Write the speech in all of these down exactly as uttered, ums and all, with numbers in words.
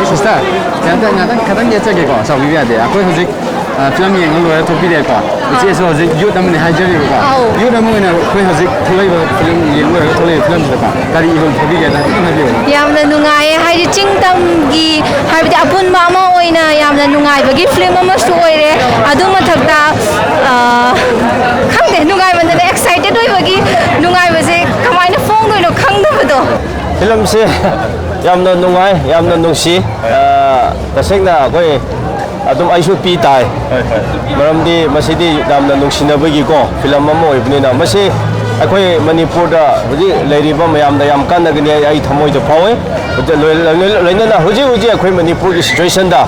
Sister, ꯀꯩꯝꯇ ꯉꯥꯛꯇꯪ, ꯈꯇꯪ ꯌꯦꯠꯆꯒꯦꯀꯣ, ꯁꯥꯎꯕꯤꯕ ꯌꯥꯗꯦ꯫ ꯑꯩꯈꯣꯏ ꯍꯧꯖꯤꯛ, ꯑ, ꯐꯤꯂꯝ ꯌꯦꯡꯉ ꯂꯣꯏꯔ ꯊꯣꯛꯄꯤꯔꯦꯀꯣ꯫ ꯏꯆꯦꯁꯨ ꯍꯧꯖꯤꯛ ꯌꯨꯠ ꯑꯃꯅꯤ ꯍꯥꯏꯖꯔꯤꯕꯀꯣ꯫ ꯑꯧ꯫ ꯌꯨꯠ ꯑꯃ ꯑꯣꯏꯅ ꯑꯩꯈꯣꯏ ꯍꯧꯖꯤꯛ ꯊꯣꯛꯂꯛꯏꯕ ꯐꯤꯂꯝ ꯌꯦꯡ ꯂꯣꯏꯔꯒ ꯊꯣꯛꯂꯛꯏꯕ ꯐꯤꯂꯝꯁꯤꯗꯀꯣ, ꯀꯔꯤ ꯏꯍꯨꯜ ꯐꯥꯎꯕꯤꯒꯦ? ꯈꯤꯇꯪ ꯍꯥꯏꯕꯤꯌꯨ꯫ ꯌꯥꯝꯅ ꯅꯨꯡꯉꯥꯏꯌꯦ, ꯍꯥꯏꯗꯤ ꯆꯤꯡ ꯇꯝꯒꯤ, ꯍꯥꯏꯕꯗꯤ ꯑꯄꯨꯟꯕ ꯑꯃ ꯑꯣꯏꯅ ꯌꯥꯝꯅ ꯅꯨꯡꯉꯥꯏꯕꯒꯤ ꯐꯤꯂꯝ ꯑꯃꯁꯨ ꯑꯣꯏꯔꯦ꯫ ꯑꯗꯨ ꯃꯊꯛꯇ, ꯑ, ꯈꯪꯗꯦ, ꯅꯨꯡꯉꯥꯏꯃꯟꯗꯅ, ꯑꯦꯛꯁꯥꯏꯇꯦꯠ ꯑꯣꯏꯕꯒꯤ ꯅꯨꯡꯉꯥꯏꯕꯁꯦ ꯀꯃꯥꯏꯅ ꯐꯣꯡꯗꯣꯏꯅꯣ ꯈꯪꯗꯕꯗꯣ꯫ ꯐꯤꯂꯝꯁꯦ ꯌꯥꯝꯅ ꯅꯨꯡꯉꯥꯏ, ꯌꯥꯝꯅ ꯅꯨꯡꯁꯤ꯫ ꯑ, ꯇꯁꯦꯡꯅ ꯑꯩꯈꯣꯏ ꯑꯗꯨꯝ ꯑꯩꯁꯨ ꯄꯤ ꯇꯥꯏ꯫ ꯃꯔꯝꯗꯤ ꯃꯁꯤꯗꯤ ꯌꯥꯝꯅ ꯅꯨꯡꯁꯤꯅꯕꯒꯤꯀꯣ ꯐꯤꯂꯝ ꯑꯃ ꯑꯣꯏꯕꯅꯤꯅ, ꯃꯁꯤ ꯑꯩꯈꯣꯏ ꯃꯅꯤꯄꯨꯔꯗ ꯍꯧꯖꯤꯛ ꯂꯩꯔꯤꯕ ꯃꯌꯥꯝꯗ ꯌꯥꯝ ꯀꯥꯟꯅꯒꯅꯤ, ꯑꯩ, ꯑꯩ ꯊꯃꯣꯏꯗ ꯐꯥꯎꯏ꯫ ꯂꯣꯏ-, ꯂꯣꯏ-, ꯂꯣꯏꯅꯅ ꯍꯧꯖꯤꯛ ꯍꯧꯖꯤꯛ ꯑꯩꯈꯣꯏ ꯃꯅꯤꯄꯨꯔꯒꯤ ꯁꯤꯆꯨꯋꯦꯁꯟꯗ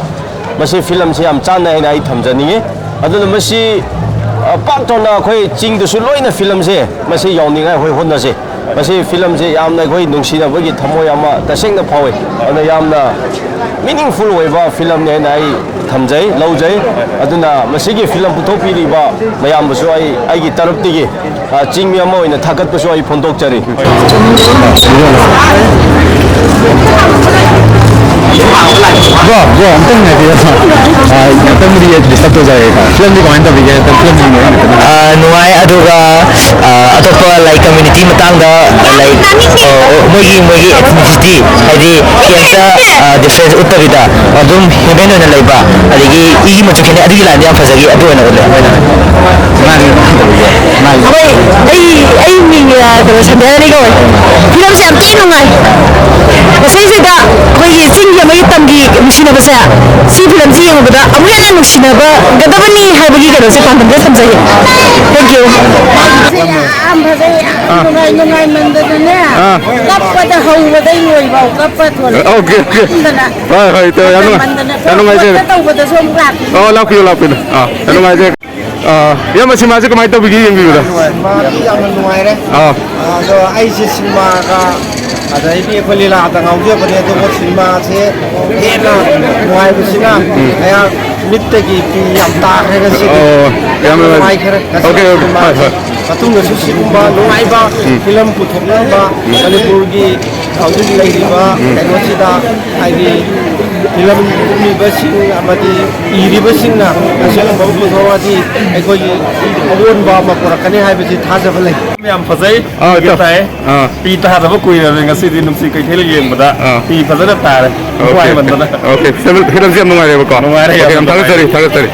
ꯃꯁꯤ ꯐꯤꯂꯝꯁꯤ ꯌꯥꯝ ꯆꯥꯟꯅꯩ ꯍꯥꯏꯅ ꯑꯩ ꯊꯝꯖꯅꯤꯡꯉꯤ꯫ ꯑꯗꯨꯅ ꯃꯁꯤ, ꯑ, ꯄꯥꯛ ꯆꯥꯎꯅ ꯑꯩꯈꯣꯏ ꯆꯤꯡꯗꯁꯨ ꯂꯣꯏꯅ ꯐꯤꯂꯝꯁꯦ ꯃꯁꯤ ꯌꯧꯅꯤꯡꯉꯥꯏ ꯑꯩꯈꯣꯏ ꯍꯣꯠꯅꯁꯤ꯫ ꯃꯁꯤ ꯐꯤꯂꯝꯁꯦ ꯌꯥꯝꯅ ꯑꯩꯈꯣꯏ ꯅꯨꯡꯁꯤꯅꯕꯒꯤ ꯊꯃꯣꯏ ꯑꯃ ꯇꯁꯦꯡꯅ ꯐꯥꯎꯏ꯫ ꯑꯗꯨꯅ ꯌꯥꯝꯅ ꯃꯤꯅꯤꯡꯐꯨꯜ ꯑꯣꯏꯕ ꯐꯤꯂꯝꯅꯤ ꯍꯥꯏꯅ ꯑꯩ ꯊꯝꯖꯩ, ꯂꯧꯖꯩ꯫ ꯑꯗꯨꯅ ꯃꯁꯤꯒꯤ ꯐꯤꯂꯝ ꯄꯨꯊꯣꯛꯄꯤꯔꯤꯕ ꯃꯌꯥꯝꯕꯨꯁꯨ ꯑꯩ ꯑꯩꯒꯤ ꯇꯔꯞꯇꯒꯤ, ꯑ, ꯆꯤꯡꯃꯤ ꯑꯃ ꯑꯣꯏꯅ ꯊꯥꯒꯠꯄꯁꯨ ꯑꯩ ꯐꯣꯡꯗꯣꯛꯆꯔꯤ꯫ ꯕ꯭ꯔꯣ, ꯕ꯭ꯔꯣ, ꯑꯝꯇꯪ ꯉꯥꯏꯕꯤꯌꯣ꯫ ꯑ, ꯉꯥꯛꯇꯪꯕꯨꯗꯤ ꯗꯤꯁꯇꯔꯕ ꯇꯧꯖꯔꯒꯦꯀꯣ꯫ ꯐꯤꯂꯝꯗꯤ ꯀꯃꯥꯏꯅ ꯇꯧꯕꯤꯒꯦ? ꯐꯤꯂꯝ ꯌꯦꯡꯕ ꯌꯥꯝ ꯅꯨꯡꯉꯥꯏ꯫ ꯑ, ꯅꯨꯡꯉꯥꯏ, ꯑꯗꯨꯒ, ꯑ, ꯑꯇꯣꯞꯄ, like, community ꯃꯇꯥꯡꯗ, like, ꯑ, ꯃꯣꯏꯒꯤ, ꯃꯣꯏꯒꯤ ethnicity, ꯍꯥꯏꯗꯤ, ꯀꯩꯝꯇ, ꯑ, difference ꯎꯠꯇꯕꯤꯗ ꯑꯗꯨꯝ human ꯑꯣꯏꯅ ꯂꯩꯕ, ꯑꯗꯒꯤ ꯏꯒꯤ ꯃꯆꯨ ꯈꯦꯠꯅꯩ, ꯑꯗꯨꯒꯤ ꯂꯥꯏꯟꯗ ꯌꯥꯝ ꯐꯖꯈꯤ, ꯑꯗꯨ ꯑꯣꯏꯅ ꯎꯠꯂꯦ ꯃꯣꯏꯅ꯫ ꯃꯥꯒꯤ ꯀꯃꯥꯏꯅ ꯇꯧꯔꯤꯒꯦ? ꯃꯥꯒꯤ ꯑꯩꯈꯣꯏ, ꯑꯩ, ꯑꯩ ꯃꯤꯡ, ꯑ, ꯀꯩꯅꯣ, ꯁꯟꯗ꯭ꯌꯥꯔꯥꯅꯤ ꯀꯧꯋꯦ꯫ ꯐꯤꯂꯝꯁꯦ ꯌꯥꯝ ꯊꯤꯅ ꯅꯨꯡꯉꯥꯏ꯫ ꯃꯁꯤꯁꯤꯗ ꯑꯩꯈꯣꯏꯒꯤ ꯆꯤꯡꯒꯤ ꯑꯃꯒꯤ ꯇꯝꯒꯤ ꯅꯨꯡꯁꯤꯅꯕꯁꯦ, ꯁꯤ ꯐꯤꯂꯝꯁꯤ ꯌꯦꯡꯉꯨꯕꯗ ꯑꯃꯨꯛ ꯍꯦꯟꯅ ꯅꯨꯡꯁꯤꯅꯕꯒꯗꯕꯅꯤ ꯍꯥꯏꯕꯒꯤ ꯀꯩꯅꯣꯁꯦ ꯄꯥꯟꯗꯝꯁꯦ ꯊꯝꯖꯒꯦ꯫ Thank you꯫ ꯌꯥꯝ ꯐꯖꯩ, ꯌꯥꯝ ꯑꯥ꯫ ꯅꯨꯡꯉꯥꯏ, ꯅꯨꯡꯉꯥꯏꯃꯟꯗꯅꯅꯦ, ꯑꯥ꯫ ꯀꯞꯄꯗ ꯍꯧꯕꯗꯩ ꯂꯣꯏꯐꯥꯎ ꯀꯞꯄ ꯊꯣꯛꯂꯛꯑꯦ꯫ Okay, okay꯫ ꯀꯞꯃꯟꯗꯅ꯫ ꯍꯣꯏ, ꯍꯣꯏ, ꯏꯇꯥꯎ, ꯌꯥꯝ ꯅꯨꯡꯉꯥꯏ-, ꯀꯞꯄꯗ ꯌꯥꯝ ꯅꯨꯡꯉꯥꯏꯖꯔꯦ꯫ ꯇꯧꯕꯗꯁꯨ ꯑꯃꯨꯛ ꯂꯥꯛꯄꯤꯌꯨ꯫ ꯑꯣ, ꯂꯥꯛꯄꯤꯌꯨ, ꯂꯥꯛꯄꯤꯌꯨ꯫ ꯑꯥ, ꯌꯥꯝ ꯅꯨꯡꯉꯥꯏꯖꯔꯦ꯫ ꯑ, ꯏꯌꯥꯝꯕ, ꯁꯤꯅꯦꯃꯥꯁꯦ ꯀꯃꯥꯏꯅ ꯇꯧꯕꯤꯒꯦ ꯌꯦꯡꯕꯤꯕꯗ? ꯁꯤꯅꯦꯃꯥꯗꯤ ꯌꯥꯝꯅ ꯅꯨꯡꯉꯥꯏꯔꯦ꯫ ꯑꯥ꯫ ꯑꯗꯣ ꯑꯩꯁꯦ ꯁꯤꯅꯦꯃꯥꯒ ꯑꯗꯩꯗꯤ ꯑꯩꯈꯣꯏ ꯂꯤꯂꯥꯗ ꯉꯥꯎꯖꯕꯅꯦ, ꯑꯗꯨꯕꯨ ꯁꯤꯅꯦꯃꯥꯁꯦ ꯍꯦꯟꯅ ꯅꯨꯡꯉꯥꯏꯕꯁꯤꯅ ꯎꯝ꯫ ꯑꯩꯍꯥꯛ ꯃꯤꯠꯇꯒꯤ ꯄꯤ ꯌꯥꯝ ꯇꯥꯈ꯭ꯔꯦ ꯉꯁꯤꯗꯤ꯫ ꯑꯣ, ꯌꯥꯝ ꯅꯨꯡꯉꯥꯏ-, ꯅꯨꯡꯉꯥꯏꯈ꯭ꯔꯦ ꯉꯁꯤ okay, okay, ꯁꯤꯅꯦꯃꯥꯁꯦ꯫ ꯍꯣꯏ, ꯍꯣꯏ꯫ ꯃꯇꯨꯡꯗꯁꯨ ꯁꯤꯒꯨꯝꯕ ꯅꯨꯡꯉꯥꯏꯕ ꯐꯤꯂꯝ ꯄꯨꯊꯣꯛꯅꯕ ꯃꯅꯤꯄꯨꯔꯒꯤ ꯍꯧꯖꯤꯛ ꯂꯩꯔꯤꯕ ꯀꯩꯅꯣꯁꯤꯗ, ꯍꯥꯏꯗꯤ ꯐꯤꯂꯝ ꯀꯨꯝꯃꯤꯕꯁꯤꯡ ꯑꯃꯗꯤ ꯏꯔꯤꯕꯁꯤꯡꯅ ꯑꯁꯤꯒꯨꯝꯕ ꯑꯃ ꯄꯨꯊꯣꯛꯑꯗꯤ ꯑꯩꯈꯣꯏꯒꯤ ꯑꯑꯣꯟꯕ ꯑꯃ ꯄꯨꯔꯛꯀꯅꯤ ꯍꯥꯏꯕꯁꯤ ꯊꯥꯖꯕ ꯂꯩ꯫ ꯌꯥꯝ ꯐꯖꯩ꯫ ꯑꯥ, ꯏꯇꯥꯎ꯫ ꯇꯥꯏ꯫ ꯑꯥ꯫ ꯄꯤ ꯇꯥꯗꯕ ꯀꯨꯏꯔꯕꯅꯤ, ꯉꯁꯤꯗꯤ ꯅꯨꯡꯁꯤ ꯀꯩꯊꯦꯜ ꯌꯦꯡꯕꯗ ꯑꯥ꯫ ꯄꯤ ꯐꯖꯅ ꯇꯥꯔꯦ꯫ ꯑꯣꯀꯦ꯫ ꯅꯨꯡꯉꯥꯏꯃꯟꯗꯅ꯫ ꯑꯣꯀꯦ꯫ ꯐꯤꯂꯝ, ꯐꯤꯂꯝꯁꯦ ꯌꯥꯝ ꯅꯨꯡꯉꯥꯏꯔꯦꯕꯀꯣ꯫ ꯅꯨꯡꯉꯥꯏꯔꯦ, ꯑꯣꯀꯦ, ꯌꯥꯝ ꯌꯥꯝ ꯊꯥꯒꯠꯆꯔꯤ, ꯅꯨꯡꯉꯥꯏꯔꯦ꯫ ꯊꯥꯒꯠꯆꯔꯤ꯫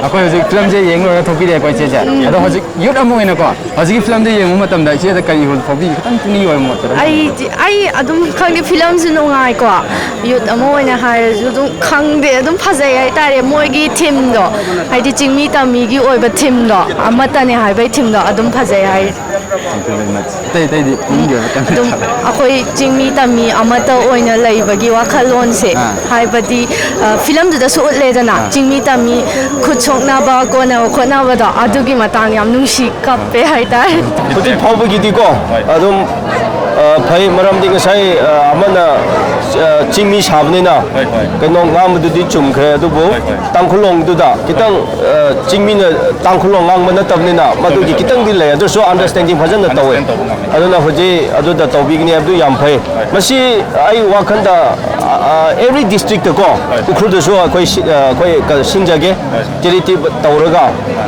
ꯑꯩꯈꯣꯏ ꯍꯧꯖꯤꯛ ꯐꯤꯂꯝꯁꯦ ꯌꯦꯡ ꯂꯣꯏꯔꯒ ꯊꯣꯛꯄꯤꯔꯦꯀꯣ, ꯏꯆꯦꯁꯦ꯫ ꯑꯗꯣ ꯍꯧꯖꯤꯛ ꯌꯨꯠ ꯑꯃ ꯑꯣꯏꯅꯀꯣ, ꯍꯧꯖꯤꯛꯀꯤ ꯐꯤꯂꯝꯁꯦ ꯌꯦꯡꯕ ꯃꯇꯝꯗ ꯏꯆꯦꯗ ꯀꯔꯤ ꯐꯥꯎꯕꯤꯒꯦ? ꯈꯤꯇꯪ ꯄꯨꯛꯅꯤꯡꯒꯤ ꯑꯣꯏꯕ ꯃꯣꯠꯇ꯫ ꯑꯩꯗꯤ, ꯑꯩ ꯑꯗꯨꯝ ꯈꯪꯗꯦ, ꯐꯤꯂꯝꯁꯨ ꯅꯨꯡꯉꯥꯏꯀꯣ, ꯌꯨꯠ ꯑꯃ ꯑꯣꯏꯅ ꯍꯥꯏꯔꯁꯨ ꯑꯗꯨꯝ ꯈꯪꯗꯦ, ꯑꯗꯨꯝ ꯐꯖꯩ ꯍꯥꯏꯇꯥꯔꯦ꯫ ꯃꯣꯏꯒꯤ ꯊꯤꯝꯗꯣ, ꯍꯥꯏꯗꯤ ꯆꯤꯡꯃꯤ ꯇꯝꯃꯤꯒꯤ ꯑꯣꯏꯕ ꯊꯤꯝꯗꯣ, ꯑꯃꯠꯇꯅꯦ ꯍꯥꯏꯕꯒꯤ ꯊꯤꯝꯗꯣ ꯑꯗꯨꯝ ꯐꯖꯩ ꯍꯥꯏ꯫ Thank you very much. ꯑꯇꯩ ꯑꯇꯩꯗꯤ ꯄꯨꯛꯅꯤꯡꯒꯤ ꯑꯣꯏꯕ ꯀꯩꯝꯇ ꯑꯗꯨꯝ ꯊꯥꯗꯦ꯫ ꯑꯩꯈꯣꯏ ꯆꯤꯡꯃꯤ ꯇꯝꯃꯤ ꯑꯃꯠꯇ ꯑꯣꯏꯅ ꯂꯩꯕꯒꯤ ꯋꯥꯈꯜꯂꯣꯟꯁꯦ, ꯑꯥ꯫ ꯍꯥꯏꯕꯗꯤ, ꯑ, ꯐꯤꯂꯝꯗꯨꯗꯁꯨ ꯎꯠꯂꯦꯗꯅ, ꯑꯥ꯫ ꯆꯤꯡꯃꯤ ꯇꯝꯃꯤ ꯈꯨꯠ ꯁꯣꯛꯅꯕ, ꯀꯣꯟꯅꯕ ꯈꯣꯠꯅꯕꯗꯣ, ꯑꯗꯨꯒꯤ ꯃꯇꯥꯡ ꯌꯥꯝ ꯅꯨꯡꯁꯤ, ꯀꯞꯄꯦ ꯍꯥꯏꯇꯥꯔꯦ꯫ ꯍꯧꯖꯤꯛ ꯐꯥꯎꯕꯒꯤꯗꯤꯀꯣ, ꯍꯣꯏ꯫ ꯑꯗꯨꯝ, ꯑ, ꯐꯩ꯫ ꯃꯔꯝꯗꯤ ꯉꯁꯥꯏ, ꯑ, ꯑꯃꯅ, ꯑ, ꯆꯤꯡꯃꯤ ꯁꯥꯕꯅꯤꯅ ꯍꯣꯏ, ꯍꯣꯏ꯫ ꯀꯩꯅꯣ ꯉꯥꯡꯕꯗꯨꯗꯤ ꯆꯨꯝꯈ꯭ꯔꯦ, ꯑꯗꯨꯕꯨ ꯍꯣꯏ, ꯍꯣꯏ꯫ ꯇꯥꯡꯈꯨꯂꯣꯡꯗꯨꯗ ꯈꯤꯇꯪ, ꯑ, ꯆꯤꯡꯃꯤꯅ ꯇꯥꯡꯈꯨꯂꯣꯡ ꯉꯥꯡꯕ ꯅꯠꯇꯕꯅꯤꯅ ꯃꯗꯨꯒꯤ ꯈꯤꯇꯪꯗꯤ ꯂꯩ, ꯑꯗꯨꯁꯨ understanding ꯐꯖꯅ ꯇꯧꯋꯦ꯫ Understand ꯇꯧꯕ ꯉꯝꯃꯦ꯫ ꯑꯗꯨꯅ ꯍꯧꯖꯤꯛ ꯑꯗꯨꯗ ꯇꯧꯕꯤꯒꯅꯤ ꯍꯥꯏꯕꯗꯨ ꯌꯥꯝ ꯐꯩ꯫ ꯍꯣꯏ꯫ ꯃꯁꯤ ꯑꯩ ꯋꯥꯈꯜꯗ, ꯑ, ꯑ, every district ꯀꯣ, ꯍꯣꯏ꯫ ꯎꯈ꯭ꯔꯨꯜꯗꯁꯨ ꯑꯩꯈꯣꯏ ꯁꯤ-, ꯑ, ꯑꯩꯈꯣꯏ ꯀ-, ꯁꯤꯟꯖꯒꯦ꯫ ꯍꯣꯏ꯫ Charity ꯇꯧꯔꯒ,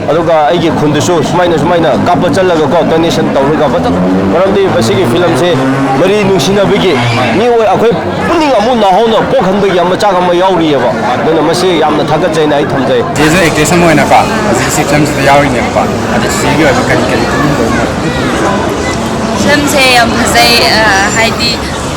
ꯑꯗꯨꯒ ꯑꯩꯒꯤ ꯈꯨꯟꯗꯁꯨ ꯁꯨꯃꯥꯏꯅ, ꯁꯨꯃꯥꯏꯅ ꯀꯥꯞꯄ ꯆꯠꯂꯒꯀꯣ, donation ꯇꯧꯔꯒ ꯐꯖꯅ, ꯃꯔꯝꯗꯤ ꯃꯁꯤꯒꯤ ꯐꯤꯂꯝꯁꯦ ꯃꯔꯤ ꯅꯨꯡꯁꯤꯅꯕꯒꯤ ꯃꯤꯑꯣꯏ ꯑꯩꯈꯣꯏ ꯄꯨꯛꯅꯤꯡ ꯑꯃꯨꯛ ꯅꯧꯍꯧꯅ ꯄꯣꯛꯍꯟꯕꯒꯤ ꯃꯆꯥꯛ ꯑꯃ ꯌꯥꯎꯔꯤꯑꯕ꯫ ꯑꯗꯨꯅ ꯃꯁꯤ ꯌꯥꯝꯅ ꯊꯥꯒꯠꯆꯩꯅ ꯑꯩ ꯊꯝꯖꯩ꯫ ꯆꯦꯁꯨ actress ꯑꯃ ꯑꯣꯏꯅꯀꯣ, ꯍꯧꯖꯤꯛ ꯁꯤ ꯐꯤꯂꯝꯁꯤꯗ ꯌꯥꯎꯔꯤꯅꯦꯕꯀꯣ꯫ ꯑꯗꯣ ꯆꯦꯒꯤ ꯑꯣꯏꯕ ꯀꯔꯤ ꯀꯔꯤ ꯄꯨꯛꯅꯤꯡ ꯍꯨꯕ ꯃꯣꯠ? ꯐꯤꯂꯝꯁꯦ ꯌꯥꯝ ꯐꯖꯩ, ꯑ, ꯍꯥꯏꯗꯤ,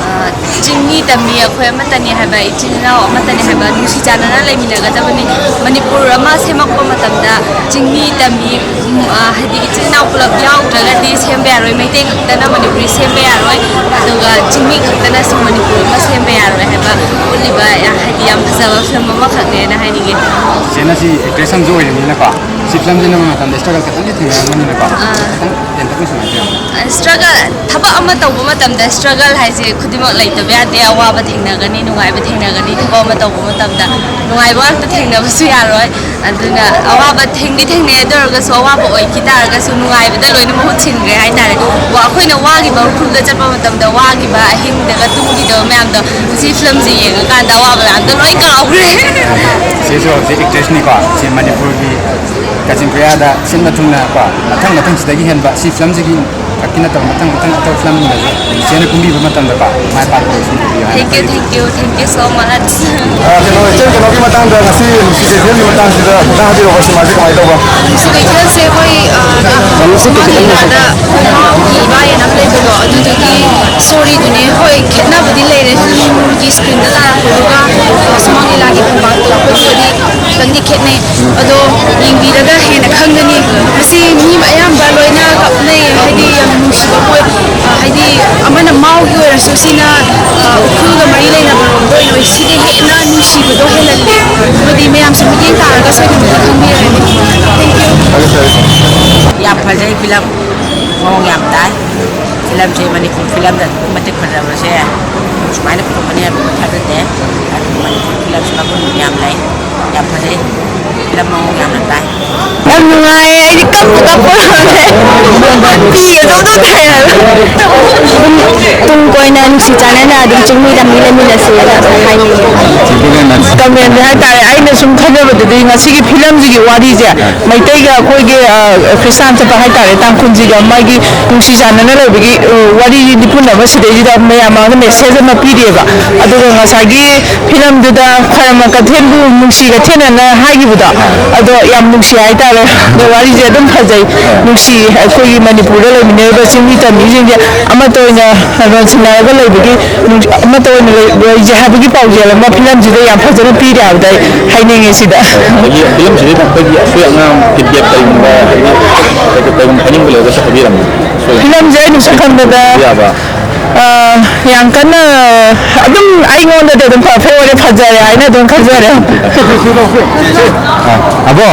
ꯑ, ꯆꯤꯡꯃꯤ ꯇꯝꯃꯤ ꯑꯩꯈꯣꯏ ꯑꯃꯠꯇꯅꯤ ꯍꯥꯏꯕ, ꯏꯆꯤꯜ ꯏꯅꯥꯎ ꯑꯃꯠꯇꯅꯤ ꯍꯥꯏꯕ, ꯅꯨꯡꯁꯤ ꯆꯥꯟꯅꯅ ꯂꯩꯃꯤꯟꯅꯒꯗꯕꯅꯤ꯫ ꯃꯅꯤꯄꯨꯔ ꯑꯃ ꯁꯦꯝꯃꯛꯄ ꯃꯇꯝꯗ ꯆꯤꯡꯃꯤ ꯇꯝꯃꯤ, ꯎꯝ, ꯑ, ꯍꯥꯏꯗꯤ ꯏꯆꯤꯜ ꯏꯅꯥꯎ ꯄꯨꯂꯞ ꯌꯥꯎꯗ꯭ꯔꯒꯗꯤ ꯁꯦꯝꯕ ꯌꯥꯔꯣꯏ, ꯃꯩꯇꯩ ꯈꯛꯇꯅ ꯃꯅꯤꯄꯨꯔꯤ ꯁꯦꯝꯕ ꯌꯥꯔꯣꯏ꯫ ꯑꯗꯨꯒ ꯆꯤꯡꯃꯤ ꯈꯛꯇꯅꯁꯨ ꯃꯅꯤꯄꯨꯔ ꯑꯃ ꯁꯦꯝꯕ ꯌꯥꯔꯣꯏ ꯍꯥꯏꯕ ꯎꯠꯂꯤꯕ, ꯍꯥꯏꯗꯤ ꯌꯥꯝ ꯐꯖꯕ ꯐꯤꯂꯝ ꯑꯃꯈꯛꯅꯦꯅ ꯍꯥꯏꯅꯤꯡꯉꯦ꯫ ꯆꯦꯅ ꯁꯤ ꯑꯦꯛꯇ꯭ꯔꯦꯁ ꯑꯃꯁꯨ ꯑꯣꯏꯔꯤꯕꯅꯤꯅꯀꯣ, ꯁꯤ ꯐꯤꯂꯝꯁꯦ ꯅꯝꯕ ꯃꯇꯝꯗ ꯏꯁꯇ꯭ꯔꯒꯜ ꯈꯤꯇꯪꯗꯤ ꯊꯦꯡꯅꯔꯝꯒꯅꯤꯅꯀꯣ, ꯑꯥ꯫ ꯈꯤꯇꯪ ꯇꯦꯟꯇꯛꯅ ꯁꯨꯃꯥꯏꯅ ꯍꯥꯏꯕꯤꯌꯨ꯫ ꯏꯁꯇ꯭ꯔꯒꯜ, ꯊꯕꯛ ꯑꯃ ꯇꯧꯕ ꯃꯇꯝꯗ ꯏꯁꯇ꯭ꯔꯒꯜ ꯍꯥꯏꯁꯦ ꯈꯨꯗꯤꯡꯃꯛ ꯂꯩꯇꯕ ꯌꯥꯗꯦ꯫ ꯑꯋꯥꯕ ꯊꯦꯡꯅꯒꯅꯤ, ꯅꯨꯡꯉꯥꯏꯕ ꯊꯦꯡꯅꯒꯅꯤ꯫ ꯊꯕꯛ ꯑꯃ ꯇꯧꯕ ꯃꯇꯝꯗ ꯅꯨꯡꯉꯥꯏꯕ ꯉꯥꯛꯇ ꯊꯦꯡꯅꯕꯁꯨ ꯌꯥꯔꯣꯏ꯫ ꯑꯗꯨꯅ ꯑꯋꯥꯕ ꯊꯦꯡꯗꯤ ꯊꯦꯡꯅꯩ, ꯑꯗꯨ ꯑꯣꯏꯔꯒꯁꯨ ꯑꯋꯥꯕ ꯑꯣꯏꯈꯤ ꯇꯥꯔꯒꯁꯨ ꯅꯨꯡꯉꯥꯏꯕꯗ ꯂꯣꯏꯅ ꯃꯍꯨꯠ ꯁꯤꯟꯈ꯭ꯔꯦ ꯍꯥꯏꯇꯥꯔꯦ꯫ ꯋꯥ-, ꯑꯩꯈꯣꯏꯅ ꯋꯥꯈꯤꯕ ꯎꯈ꯭ꯔꯨꯜꯗ ꯆꯠꯄ ꯃꯇꯝꯗ ꯋꯥꯈꯤꯕ, ꯑꯍꯤꯡꯗꯒ ꯇꯨꯝꯈꯤꯗꯕ ꯃꯌꯥꯝꯗꯣ ꯁꯤ ꯐꯤꯂꯝꯁꯦ ꯌꯦꯡꯉꯀꯥꯟꯗ ꯑꯋꯥꯕ ꯃꯌꯥꯝꯗꯣ ꯂꯣꯏ ꯀꯥꯎꯈ꯭ꯔꯦ꯫ ꯁꯤꯁꯨ ꯍꯧꯖꯤꯛ ꯑꯦꯛꯇ꯭ꯔꯦꯁꯅꯤꯀꯣ, ꯁꯤ ꯃꯅꯤꯄꯨꯔꯒꯤ ꯀꯥꯆꯤꯟ ꯀꯣꯌꯥꯗ ꯁꯤꯟꯕ ꯊꯨꯡꯅ ꯀꯣ, ꯃꯊꯪ ꯃꯊꯪ ꯁꯤꯗꯒꯤ ꯍꯦꯟꯕ ꯁꯤ ꯐꯤꯂꯝꯁꯤꯒꯤ ꯈꯛꯀꯤ ꯅꯠꯇꯕ ꯃꯊꯪ ꯃꯊꯪ ꯑꯇꯣꯞꯄ ꯐꯤꯂꯝꯁꯤꯡꯗꯁꯨ ꯏꯆꯦꯅ ꯀꯨꯝꯕꯤꯕ ꯃꯇꯝꯗꯀꯣ ꯃꯥꯏ ꯄꯥꯛꯄ ꯑꯣꯏꯁꯤꯟꯕꯤꯌꯨ ꯍꯥꯏꯅ Thank you, ꯈꯜꯂꯤ꯫ Thank you, thank you so much. ꯑ, ꯀꯩꯅꯣ, ꯏꯆꯦ, ꯀꯩꯅꯣꯒꯤ ꯃꯇꯥꯡꯗ ꯉꯁꯤ ꯅꯨꯡꯁꯤ ꯀꯩꯊꯦꯜꯒꯤ ꯃꯇꯥꯡꯁꯤꯗ ꯈꯤꯇꯪ ꯍꯥꯏꯕꯤꯔꯛꯑꯣ, ꯁꯤꯃꯥꯁꯤ ꯀꯃꯥꯏꯅ ꯇꯧꯕ? ꯅꯨꯡꯁꯤ ꯀꯩꯊꯦꯜꯁꯦ ꯑꯩꯈꯣꯏ, ꯑ, ꯀꯩꯅꯣ, ꯃꯃꯥꯡꯒꯤ ꯏꯕꯥꯏ ꯑꯅ ꯑꯃ ꯂꯩꯕꯗꯣ, ꯑꯗꯨꯗꯨꯒꯤ ꯁꯣꯔꯤꯗꯨꯅꯦ꯫ ꯍꯣꯏ, ꯈꯦꯠꯅꯕꯗꯤ ꯂꯩꯔꯦ꯫ ꯐꯤꯂꯝꯒꯤ ꯁ꯭ꯀ꯭ꯔꯤꯟꯗ ꯇꯥꯔꯛꯄꯗꯨꯒ ꯁꯨꯃꯥꯡ ꯂꯤꯂꯥꯒꯤ ꯈꯣꯡꯄꯥꯛꯇ ꯂꯥꯛꯄꯗꯨꯒꯗꯤ ꯈꯤꯇꯪꯗꯤ ꯈꯦꯠꯅꯩ꯫ ꯑꯗꯣ ꯌꯦꯡꯕꯤꯔꯒ ꯍꯦꯟꯅ ꯈꯪꯒꯅꯤ꯫ ꯃꯁꯤ ꯃꯤ ꯑꯌꯥꯝꯕ ꯂꯣꯏꯅ ꯀꯞꯅꯩ, ꯍꯥꯏꯗꯤ ꯌꯥꯝ ꯅꯨꯡꯁꯤꯕ ꯄꯣꯠ, ꯑ, ꯍꯥꯏꯗꯤ ꯑꯃꯅ ꯃꯥꯎꯒꯤ ꯑꯣꯏꯔꯁꯨ ꯁꯤꯅ, ꯑ, ꯎꯈ꯭ꯔꯨꯜꯒ ꯃꯔꯤ ꯂꯩꯅꯕ ꯔꯣꯝꯗ ꯑꯣꯏꯅ ꯁꯤꯗꯤ ꯍꯦꯟꯅ ꯅꯨꯡꯁꯤꯕꯗꯣ ꯍꯦꯜꯍꯜꯂꯦ꯫ ꯑꯃꯗꯤ ꯃꯌꯥꯝꯁꯨ ꯃꯤꯠꯌꯦꯡ ꯇꯥꯔꯒ ꯁꯣꯏꯗꯅ ꯈꯪꯕꯤꯔꯅꯤ꯫ Thank you꯫ ꯌꯥꯝ ꯐꯖꯩ ꯐꯤꯂꯝ, ꯃꯑꯣꯡ ꯌꯥꯝ ꯇꯥꯏ꯫ ꯐꯤꯂꯝꯁꯦ ꯃꯅꯤꯄꯨꯔ ꯐꯤꯂꯝꯗ ꯑꯗꯨꯛꯀꯤ ꯃꯇꯤꯛ ꯐꯖꯕꯁꯦ ꯁꯨꯃꯥꯏꯅ ꯄꯨꯊꯣꯛꯀꯅꯤ ꯍꯥꯏꯕ ꯊꯥꯖꯗꯦ꯫ ꯑꯗꯨ ꯃꯅꯤꯄꯨꯔ ꯐꯤꯂꯝꯁꯤ ꯃꯒꯨꯟ ꯌꯥꯝ ꯂꯩ, ꯌꯥꯝ ꯐꯖꯩ, ꯐꯤꯂꯝ ꯃꯑꯣꯡ ꯌꯥꯝꯅ ꯇꯥꯏ꯫ ꯌꯥꯝ ꯅꯨꯡꯉꯥꯏꯌꯦ, ꯑꯩꯗꯤ ꯀꯞꯄꯨ ꯀꯞꯄꯨꯔꯕꯅꯦ꯫ ꯄꯤ ꯑꯗꯨꯝ ꯑꯗꯨꯝ ꯍꯥꯏꯔꯒ꯫ ꯇꯨꯡ ꯀꯣꯏꯅ ꯅꯨꯡꯁꯤ ꯆꯥꯟꯅꯅ ꯑꯗꯨꯝ ꯆꯤꯡꯃꯤ ꯇꯝꯃꯤ ꯂꯩꯃꯤꯟꯅꯁꯦꯅ ꯍꯥꯏꯅꯤꯡꯉꯤ꯫ ꯀꯃꯦꯟꯁꯦ ꯍꯥꯏꯇꯥꯔꯦ, ꯑꯩꯅ ꯁꯨꯝ ꯈꯟꯖꯕꯗꯗꯤ ꯉꯁꯤꯒꯤ ꯐꯤꯂꯝꯁꯤꯒꯤ ꯋꯥꯔꯤꯁꯦ ꯃꯩꯇꯩꯒ ꯑꯩꯈꯣꯏꯒꯤ, ꯑ, ꯈ꯭ꯔꯤꯁꯇꯥꯟ ꯆꯠꯄ ꯍꯥꯏꯇꯥꯔꯦ, ꯇꯥꯡꯈꯨꯜꯁꯤꯒ ꯃꯥꯒꯤ ꯅꯨꯡꯁꯤ ꯆꯥꯟꯅꯅ ꯂꯩꯕꯒꯤ, ꯑ, ꯋꯥꯔꯤ ꯂꯤꯄꯨꯟ ꯑꯃ ꯁꯤꯗꯩꯁꯤꯗ ꯃꯌꯥꯝ ꯃꯥꯡꯗ ꯃꯦꯁꯦꯖ ꯑꯃ ꯄꯤꯔꯤꯑꯕ꯫ ꯑꯗꯨꯒ ꯉꯁꯥꯏꯒꯤ ꯐꯤꯂꯝꯗꯨꯗ ꯈ꯭ꯋꯥꯏꯔꯝꯕ ꯀꯩꯊꯦꯜꯕꯨ ꯅꯨꯡꯁꯤ ꯀꯩꯊꯦꯜ ꯑꯅ ꯍꯥꯏꯈꯤꯕꯗꯣ, ꯑꯗꯣ ꯌꯥꯝ ꯅꯨꯡꯁꯤ ꯍꯥꯏꯇꯥꯔꯦ꯫ ꯑꯗꯣ ꯋꯥꯔꯤꯁꯦ ꯑꯗꯨꯝ ꯐꯖꯩ, ꯅꯨꯡꯁꯤ꯫ ꯑꯩꯈꯣꯏꯒꯤ ꯃꯅꯤꯄꯨꯔꯗ ꯂꯩꯃꯤꯟꯅꯔꯤꯕ ꯆꯤꯡꯃꯤ ꯇꯝꯃꯤꯁꯤꯡꯁꯦ ꯑꯃꯠꯇ ꯑꯣꯏꯅ ꯂꯣꯟꯁꯤꯟꯅꯔꯒ ꯂꯩꯕꯒꯤ ꯅꯨꯡ-, ꯑꯃꯠꯇ ꯑꯣꯏꯅ ꯂꯩ-, ꯂꯩꯁꯦ ꯍꯥꯏꯕꯒꯤ ꯄꯥꯎꯖꯦꯜ ꯑꯃ ꯐꯤꯂꯝꯁꯤꯗ ꯌꯥꯝ ꯐꯖꯅ ꯄꯤꯔꯦ ꯍꯥꯏꯕꯗ ꯑꯩ ꯍꯥꯏꯅꯤꯡꯉꯦ ꯁꯤꯗ꯫ ꯑꯗꯒꯤ ꯐꯤꯂꯝꯁꯤꯗ ꯑꯩꯈꯣꯏꯒꯤ ꯑꯁꯣꯏ ꯑꯉꯥꯝ ꯐꯤꯗꯕꯦꯛ ꯀꯔꯤꯒꯨꯝꯕ, ꯍꯥꯏꯗꯤ ꯀꯩꯒꯨꯝꯕ ꯍꯥꯏꯅꯤꯡꯕ ꯂꯩꯔꯒꯁꯨ ꯍꯥꯏꯕꯤꯔꯝꯃꯨ꯫ ꯐꯤꯂꯝꯁꯦ ꯑꯩꯅ ꯁꯨꯝ ꯈꯟꯕꯗ, ꯌꯥꯕ꯫ ꯑ, ꯌꯥꯝ ꯀꯟꯅ ꯑꯗꯨꯝ ꯑꯩꯉꯣꯟꯗꯗꯤ ꯑꯗꯨꯝ ꯐ- ꯐꯦ ꯑꯣꯏꯔꯦ, ꯐꯖꯔꯦ ꯍꯥꯏꯅ ꯑꯗꯨꯝ ꯈꯟꯖꯔꯦ꯫ ꯑꯕꯣ,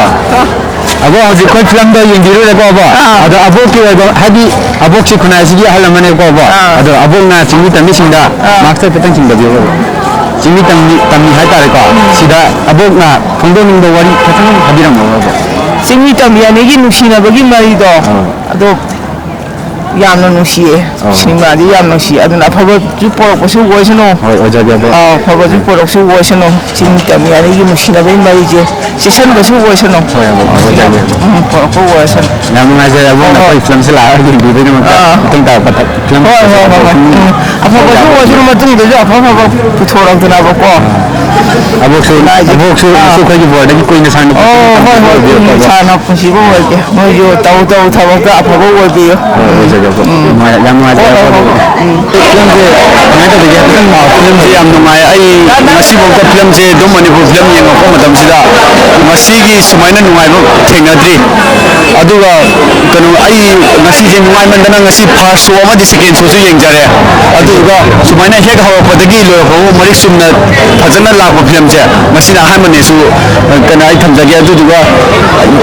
ꯑꯕꯣ, ꯍꯧꯖꯤꯛ ꯑꯩꯈꯣꯏ ꯐꯤꯂꯝꯗꯣ ꯌꯦꯡꯕꯤꯔꯨꯔꯦꯀꯣ ꯑꯕꯣ? ꯑꯥ꯫ ꯑꯗꯣ ꯑꯕꯣꯛꯀꯤ ꯑꯣꯏꯕ, ꯍꯥꯏꯗꯤ ꯑꯕꯣꯛꯁꯤ ꯈꯨꯟꯅꯥꯏꯁꯤꯒꯤ ꯑꯍꯜ ꯑꯃꯅꯦꯀꯣ ꯑꯕꯣ? ꯑꯥ꯫ ꯑꯗꯣ ꯑꯕꯣꯛꯅ ꯆꯤꯡꯃꯤ ꯇꯝꯃꯤꯁꯤꯡꯗ ꯑꯥ꯫ ꯃꯥꯛꯁꯇ ꯈꯤꯇꯪ ꯆꯤꯡꯗꯕꯤꯌꯨ꯫ ꯆꯤꯡꯃꯤ ꯇꯝꯃꯤ, ꯇꯝꯃꯤ ꯍꯥꯏꯇꯥꯔꯦꯀꯣ꯫ ꯁꯤꯗ ꯑꯕꯣꯛꯅ ꯐꯣꯡꯗꯣꯛꯅꯤꯡꯕ ꯋꯥꯔꯤ ꯈꯤꯇꯪ ꯍꯥꯏꯕꯤꯔꯝꯃꯣ ꯑꯕꯣ꯫ ꯆꯤꯡꯃꯤ ꯇꯝꯃꯤ ꯑꯅꯤꯒꯤ ꯅꯨꯡꯁꯤꯅꯕꯒꯤ ꯃꯔꯤꯗꯣ ꯑꯗꯣ ꯌꯥꯝꯅ ꯅꯨꯡꯁꯤꯌꯦ꯫ ꯁꯤꯅꯦꯃꯥꯗꯤ ꯌꯥꯝ ꯅꯨꯡꯁꯤ꯫ ꯑꯗꯨꯅ ꯑꯐꯕꯁꯨ ꯄꯣꯔꯛꯄꯁꯨ ꯑꯣꯏꯁꯅꯨ꯫ ꯍꯣꯏ, ꯑꯣꯏꯖꯒꯦ ꯑꯕꯣ꯫ ꯑꯥ, ꯑꯐꯕꯁꯨ ꯄꯣꯔꯛꯁꯨ ꯑꯣꯏꯁꯅꯨ꯫ ꯆꯤꯡ ꯇꯝꯃꯤ ꯑꯅꯤꯒꯤ ꯅꯨꯡꯁꯤꯅꯕꯒꯤ ꯃꯔꯤꯁꯦ ꯆꯦꯁꯟꯕꯁꯨ ꯑꯣꯏꯁꯅꯨ꯫ ꯍꯣꯏ ꯑꯕꯣ, ꯑꯣꯏꯖꯒꯦ꯫ ꯎꯝ, ꯄꯣꯔꯛꯄ ꯑꯣꯏꯁꯅꯨ꯫ ꯌꯥꯝ ꯅꯨꯡꯉꯥꯏꯖꯔꯦ ꯑꯕꯣꯛꯅ ꯑꯩꯈꯣꯏ ꯐꯤꯂꯝꯁꯦ ꯂꯥꯛꯑꯒ ꯌꯦꯡꯕꯤꯕꯒꯤꯗꯃꯛꯇ꯫ ꯑꯥ꯫ ꯃꯇꯨꯡ ꯇꯥꯔꯛꯄ ꯐꯤꯂꯝ ꯍꯣꯏ, ꯍꯣꯏ, ꯍꯣꯏ, ꯍꯣꯏ꯫ ꯎꯝ, ꯑꯐꯕꯁꯨ ꯑꯣꯏꯁꯅꯨ, ꯃꯇꯨꯡꯗꯁꯨ ꯑꯐ ꯑꯐꯕ ꯄꯨꯊꯣꯔꯛꯇꯅꯕꯀꯣ꯫ ꯑꯕꯣꯛꯁꯨ, ꯑꯕꯣꯛꯁꯨ ꯑꯥ꯫ ꯑꯩꯈꯣꯏꯒꯤ ꯕꯣꯔꯗꯒꯤ ꯀꯨꯏꯅ ꯁꯥꯡꯅ ꯑꯣ, ꯍꯣꯏ, ꯍꯣꯏ, ꯎꯝ, ꯁꯥꯟꯅ ꯄꯨꯟꯁꯤꯕ ꯑꯣꯏꯔꯒꯦ꯫ ꯃꯣꯏꯁꯨ ꯇꯧ ꯇꯧ ꯊꯕꯛꯇ ꯑꯐꯕ ꯑꯣꯏꯕꯤꯌꯨ꯫ ꯍꯣꯏ, ꯑꯣꯏꯖꯒꯦ꯫ ꯅꯨꯡꯉꯥꯏ-, ꯌꯥꯝ ꯅꯨꯡꯉꯥꯏꯖꯔꯦ꯫ ꯍꯣꯏ, ꯍꯣꯏ, ꯍꯣꯏ꯫ ꯎꯝ꯫ ꯐꯤꯂꯝꯁꯦ ꯀꯃꯥꯏꯅ ꯇꯧꯕꯤꯒꯦ? ꯐꯤꯂꯝꯁꯦ ꯌꯥꯝ ꯅꯨꯡꯉꯥꯏ꯫ ꯑꯩ ꯉꯁꯤꯐꯥꯎꯗ ꯐꯤꯂꯝꯁꯦ ꯑꯗꯨꯝ ꯃꯅꯤꯄꯨꯔ ꯐꯤꯂꯝ ꯌꯦꯡꯉꯛꯄ ꯃꯇꯝꯁꯤꯗ ꯉꯁꯤꯒꯤ ꯁꯨꯃꯥꯏꯅ ꯅꯨꯡꯉꯥꯏꯕ ꯊꯦꯡꯅꯗ꯭ꯔꯤ꯫ ꯑꯗꯨꯒ ꯀꯩꯅꯣ, ꯑꯩ ꯉꯁꯤꯁꯦ ꯅꯨꯡꯉꯥꯏꯃꯟꯗꯅ ꯉꯁꯤ ꯐꯥꯔꯁ ꯁꯣ ꯑꯃꯗꯤ ꯁꯦꯀꯦꯟ ꯁꯣꯁꯨ ꯌꯦꯡꯖꯔꯦ꯫ ꯑꯗꯨꯗꯨꯒ ꯁꯨꯃꯥꯏꯅ ꯍꯦꯛ ꯍꯧꯔꯛꯄꯗꯒꯤ ꯂꯣꯏꯔꯛꯄ ꯐꯥꯎꯕ ꯃꯔꯤꯛ ꯆꯨꯝꯅ ꯐꯖꯅ ꯂꯥꯛꯄ ꯐꯤꯂꯝꯁꯦ ꯉꯁꯤꯅ ꯑꯍꯥꯟꯕꯅꯦꯁꯨ ꯀꯩꯅꯣ ꯑꯩ ꯊꯝꯖꯒꯦ꯫ ꯑꯗꯨꯗꯨꯒ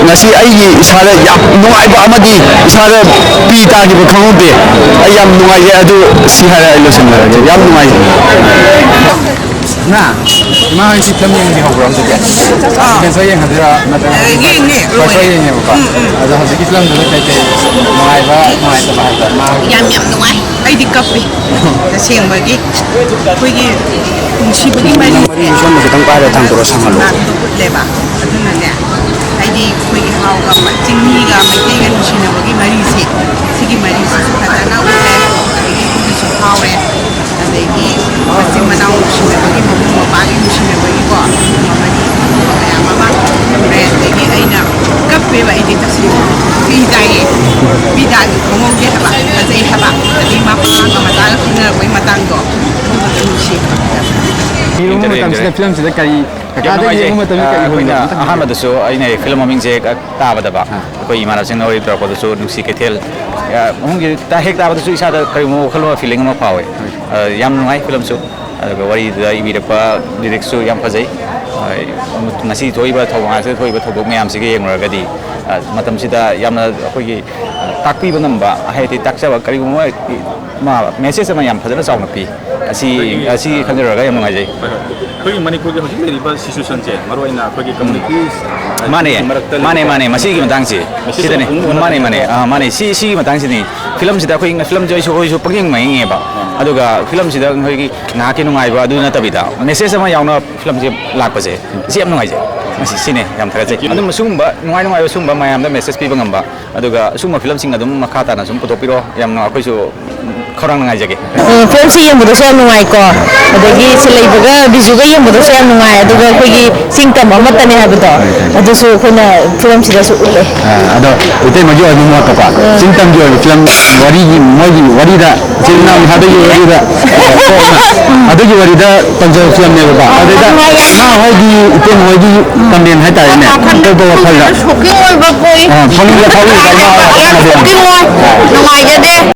ꯉꯁꯤ ꯑꯩꯒꯤ ꯏꯁꯥꯗ ꯌꯥꯝ ꯅꯨꯡꯉꯥꯏꯕ ꯑꯃꯗꯤ ꯏꯁꯥꯗ ꯄꯤ ꯇꯥꯈꯤꯕ ꯈꯪꯍꯧꯗꯦ꯫ ꯑꯩ ꯌꯥꯝ ꯅꯨꯡꯉꯥꯏꯖꯩ꯫ ꯑꯗꯨ ꯁꯤ ꯍꯥꯏꯔ ꯑꯩ ꯂꯣꯏꯁꯤꯟꯖꯔꯒꯦ꯫ ꯌꯥꯝ ꯅꯨꯡꯉꯥꯏꯖꯩ꯫ ꯏꯃꯥ, ꯏꯃꯥ ꯍꯣꯏ ꯁꯤ ꯐꯤꯂꯝ ꯌꯦꯡꯕꯗꯤ ꯍꯧꯕ꯭ꯔꯣ ꯍꯧꯖꯤꯛꯇꯤ? ꯁꯦꯀꯦꯟ ꯁꯣ ꯌꯦꯡꯉꯗꯣꯏꯔꯥ ꯅꯠꯇ꯭ꯔꯒ ꯌꯦꯡꯉꯦ, ꯐꯥꯔꯁ ꯁꯣ ꯂꯣꯏꯔꯦ꯫ ꯌꯦꯡꯉꯦꯕꯀꯣ? ꯎꯝ, ꯎꯝ꯫ ꯑꯗꯣ ꯍꯧꯖꯤꯛꯀꯤ ꯐꯤꯂꯝꯗꯨꯗ ꯀꯩꯀꯩ ꯅꯨꯡꯉꯥꯏꯕ, ꯅꯨꯡꯉꯥꯏꯇꯕ ꯍꯥꯏꯕ ꯃꯥ ꯌꯥꯝ, ꯌꯥꯝ ꯅꯨꯡꯉꯥꯏ꯫ ꯑꯩꯗꯤ ꯀꯞꯄꯦ꯫ ꯇꯁꯦꯡꯕꯒꯤ ꯑꯩꯈꯣꯏꯒꯤ ꯅꯨꯡꯁꯤꯕꯒꯤ ꯃꯔꯤꯁꯦ ꯃꯔꯤꯁꯦ ꯁꯣꯝꯗ ꯈꯤꯇꯪ ꯄꯥꯏꯔ ꯊꯥꯡꯗꯣꯔꯛꯑꯣ, ꯁꯥꯡꯍꯜꯂꯣ꯫ ꯎꯠꯂꯦꯕ꯫ ꯑꯗꯨꯅꯅꯦ, ꯍꯥꯏꯗꯤ ꯑꯩꯈꯣꯏꯒꯤ ꯍꯥꯎꯒ ꯆꯤꯡꯃꯤꯒ ꯃꯩꯇꯩꯒ ꯅꯨꯡꯁꯤꯅꯕꯒꯤ ꯃꯔꯤꯁꯦ, ꯁꯤꯒꯤ ꯃꯔꯤꯁꯤꯁꯨ ꯐꯖꯅ ꯎꯠꯂꯦ꯫ ꯑꯗꯒꯤ ꯏꯄꯨꯒꯤꯁꯨ ꯐꯥꯎꯔꯦ꯫ ꯑꯗꯒꯤ ꯃꯆꯤꯟ ꯃꯅꯥꯎ ꯅꯨꯡꯁꯤꯅꯕꯒꯤ, ꯃꯕꯨꯡ ꯃꯧꯄ꯭ꯋꯥꯒꯤ ꯅꯨꯡꯁꯤꯅꯕꯒꯤꯀꯣ, ꯑꯗꯨꯒꯨꯝꯕ ꯃꯔꯤ ꯃꯌꯥꯝ ꯑꯃ ꯎꯔꯦ꯫ ꯑꯗꯒꯤ ꯑꯩꯅ ꯀꯞꯄꯦꯕ, ꯑꯩꯗꯤ ꯇꯁꯦꯡꯅ ꯄꯤ ꯇꯥꯏꯌꯦ꯫ ꯄꯤ ꯇꯥꯏ ꯈꯪꯍꯧꯗꯦ ꯍꯥꯏꯕ, ꯐꯖꯩ ꯍꯥꯏꯕ꯫ ꯑꯗꯒꯤ ꯃꯄꯥꯒ ꯃꯆꯥꯒ ꯈꯪꯅꯔꯛꯄꯒꯤ ꯃꯇꯥꯡꯗꯣ, ꯑꯗꯨꯒꯗꯣ ꯅꯨꯡꯁꯤ ꯍꯥꯏꯕ꯫ ꯌꯦꯡꯖꯔꯦ, ꯃꯇꯝꯁꯤꯗ ꯌꯦꯡꯖꯔꯦ꯫ ꯐꯤꯂꯝꯁꯤꯗ ꯀꯔꯤ ꯌꯥꯝ ꯀꯀꯥꯗꯒꯤ ꯅꯨꯡꯉꯥꯏꯖꯩ꯫ ꯌꯦꯡꯕ ꯃꯇꯝꯗ ꯑ, ꯀꯔꯤ ꯑꯩꯈꯣꯏꯅ ꯍꯣꯡꯕ? ꯑꯍꯥꯟꯕꯗꯁꯨ ꯑꯩꯅ ꯐꯤꯂꯝ ꯃꯃꯤꯡꯁꯦ ꯍꯦꯛ ꯇꯥꯕꯗꯕ, ꯑꯥ꯫ ꯑꯩꯈꯣꯏ ꯏꯃꯥꯟꯅꯕꯁꯤꯡꯅ ꯋꯥꯔꯤ ꯇꯧꯔꯛꯄꯗꯁꯨ ꯅꯨꯡꯁꯤ ꯀꯩꯊꯦꯜ, ꯑ, ꯑꯍꯨꯝꯒꯤ ꯇ-, ꯍꯦꯛ ꯇꯥꯕꯗꯁꯨ ꯏꯁꯥꯗ ꯀꯔꯤꯒꯨꯝꯕ ꯋꯥꯈꯜ ꯑꯃ, ꯐꯤꯂꯤꯡ ꯑꯃ ꯐꯥꯎꯋꯦ꯫ ꯍꯣꯏ꯫ ꯑ, ꯌꯥꯝ ꯅꯨꯡꯉꯥꯏ ꯐꯤꯂꯝꯁꯨ꯫ ꯑꯗꯨꯒ ꯋꯥꯔꯤꯗꯨꯗ ꯏꯕꯤꯔꯛꯄ ꯂꯤꯔꯤꯛꯁꯨ ꯌꯥꯝ ꯐꯖꯩ꯫ ꯑ, ꯉꯁꯤ ꯊꯣꯛꯏꯕ ꯊꯧꯕꯥꯜꯁꯤꯗ ꯊꯣꯛꯏꯕ ꯊꯧꯗꯣꯛ ꯃꯌꯥꯝꯁꯤꯒ ꯌꯦꯡꯂꯨꯔꯒꯗꯤ, ꯑ, ꯃꯇꯝꯁꯤꯗ ꯌꯥꯝꯅ ꯑꯩꯈꯣꯏꯒꯤ, ꯑ, ꯇꯥꯛꯄꯤꯕ ꯉꯝꯕ, ꯍꯥꯏꯗꯤ ꯇꯥꯛꯆꯕ ꯀꯔꯤꯒꯨꯝꯕ ꯃꯥ ꯃꯦꯁꯦꯖ ꯑꯃ ꯌꯥꯝ ꯐꯖꯅ ꯆꯥꯎꯅ ꯄꯤ꯫ ꯑꯁꯤ, ꯑꯗꯒꯤ, ꯑꯁꯤ ꯑ, ꯈꯟꯖꯔꯒ ꯌꯥꯝ ꯅꯨꯡꯉꯥꯏꯖꯩ꯫ ꯍꯣꯏ, ꯍꯣꯏ꯫ ꯑꯩꯈꯣꯏꯒꯤ ꯃꯅꯤꯄꯨꯔꯒꯤ ꯍꯧꯖꯤꯛ ꯂꯩꯔꯤꯕ ꯁꯤꯆꯨꯋꯦꯁꯟꯁꯦ, ꯃꯔꯨꯑꯣꯏꯅ ꯑꯩꯈꯣꯏꯒꯤ ꯎꯝ꯫ ꯀꯝꯃꯨꯅꯤꯇꯤ ꯃꯥꯅꯦ, ꯃꯔꯛꯇ ꯃꯥꯅꯦ, ꯂꯩꯔꯤꯕ ꯃꯥꯅꯦ꯫ ꯃꯁꯤꯒꯤ ꯃꯇꯥꯡꯁꯦ ꯃꯁꯤꯁꯨ ꯁꯤꯗꯅꯦ꯫ ꯑꯍꯣꯡꯕ ꯑꯃ ꯃꯥꯅꯦ, ꯃꯥꯅꯦ꯫ ꯂꯥꯛꯀꯅꯦꯕ꯫ ꯑꯥ, ꯃꯥꯅꯦ꯫ ꯁꯤ, ꯁꯤꯒꯤ ꯃꯇꯥꯡꯁꯤꯅꯤ꯫ ꯐꯤꯂꯝꯁꯤꯗ ꯑꯩꯈꯣꯏ, ꯐꯤꯂꯝꯁꯦ ꯑꯩꯁꯨ, ꯑꯩꯈꯣꯏꯁꯨ ꯄꯪꯌꯦꯡ ꯃꯌꯦꯡꯉꯦꯕ꯫ ꯎꯝ꯫ ꯑꯗꯨꯒ ꯐꯤꯂꯝꯁꯤꯗ ꯑꯩꯈꯣꯏꯒꯤ ꯉꯥꯏꯍꯥꯛꯀꯤ ꯅꯨꯡꯉꯥꯏꯕ ꯑꯗꯨ ꯅꯠꯇꯕꯤꯗ, ꯃꯦꯁꯦꯖ ꯑꯃ ꯌꯥꯎꯅ ꯐꯤꯂꯝꯁꯦ ꯂꯥꯛꯄꯁꯦ, ꯁꯤ ꯌꯥꯝ ꯅꯨꯡꯉꯥꯏꯖꯩ꯫ ꯃꯁꯤ, ꯁꯤꯅꯦ ꯌꯥꯝ ꯊꯥꯒꯠꯆꯩ꯫ Thank you꯫ ꯑꯗꯨꯝ ꯁꯤꯒꯨꯝꯕ ꯅꯨꯡꯉꯥꯏ ꯅꯨꯡꯉꯥꯏꯕ ꯁꯤꯒꯨꯝꯕ ꯃꯌꯥꯝꯗ ꯃꯦꯁꯦꯖ ꯄꯤꯕ ꯉꯝꯕ, ꯑꯗꯨꯒ ꯑꯁꯤꯒꯨꯝꯕ ꯐꯤꯂꯝꯁꯤꯡ ꯑꯗꯨꯝ ꯃꯈꯥ ꯇꯥꯅ ꯁꯨꯝ ꯄꯨꯊꯣꯛꯄꯤꯔꯣ꯫ ꯌꯥꯝꯅ ꯑꯩꯈꯣꯏꯁꯨ ꯈꯧꯔꯥꯡꯅ ꯉꯥꯏꯖꯒꯦ꯫ ꯎꯝ, ꯐꯤꯂꯝꯁꯤ ꯌꯦꯡꯕꯗꯁꯨ ꯌꯥꯝ ꯅꯨꯡꯉꯥꯏꯀꯣ, ꯑꯗꯒꯤ ꯁꯤ ꯂꯩꯕꯒ ꯕꯤꯖꯨꯒ ꯌꯦꯡꯕꯗꯁꯨ ꯌꯥꯝ ꯅꯨꯡꯉꯥꯏ, ꯑꯗꯨꯒ ꯑꯩꯈꯣꯏꯒꯤ ꯆꯤꯡ ꯇꯝ ꯑꯃꯠꯇꯅꯦ ꯍꯥꯏꯕꯗꯣ, ꯑꯗꯨꯁꯨ ꯑꯩꯈꯣꯏꯅ ꯐꯤꯂꯝꯁꯤꯗꯁꯨ ꯎꯠꯂꯦ꯫ ꯑ, ꯑꯗꯣ ꯏꯇꯩꯃꯒꯤ ꯑꯣꯏꯕ ꯃꯣꯠꯇꯀꯣ, ꯎꯝ꯫ ꯆꯤꯡ ꯇꯝꯒꯤ ꯑꯣꯏꯕ ꯐꯤꯂꯝ, ꯋꯥꯔꯤꯒꯤ, ꯃꯣꯏꯒꯤ ꯋꯥꯔꯤꯗ, ꯏꯆꯤꯜ ꯏꯅꯥꯎ ꯅꯍꯥꯗꯒꯤ ꯋꯥꯔꯤꯗ, ꯑ, ꯀꯣꯛꯅ ꯑꯗꯨꯒꯤ ꯋꯥꯔꯤꯗ ꯇꯝꯖꯕ ꯐꯤꯂꯝꯅꯦꯕꯀꯣ꯫ ꯑꯗꯨꯗ ꯏꯃꯥ ꯍꯣꯏꯒꯤ, ꯏꯇꯩꯃ ꯍꯣꯏꯒꯤ ꯀꯃꯦꯟ ꯍꯥꯏꯇꯥꯔꯦꯅꯦ, ꯑꯇꯣꯞꯄ ꯋꯥꯈꯜꯗ, ꯁꯣꯛꯀꯤꯡ ꯑꯣꯏꯕ ꯄꯣꯏ꯫ ꯑ, ꯐꯃꯨꯡꯗ ꯐꯥꯎꯔꯤꯕ ꯏꯃꯥ ꯍꯣꯏ ꯌꯥꯝ ꯁꯣꯛꯀꯤꯡ ꯑꯣꯏ꯫ ꯅꯨꯡꯉꯥꯏꯖꯗꯦ꯫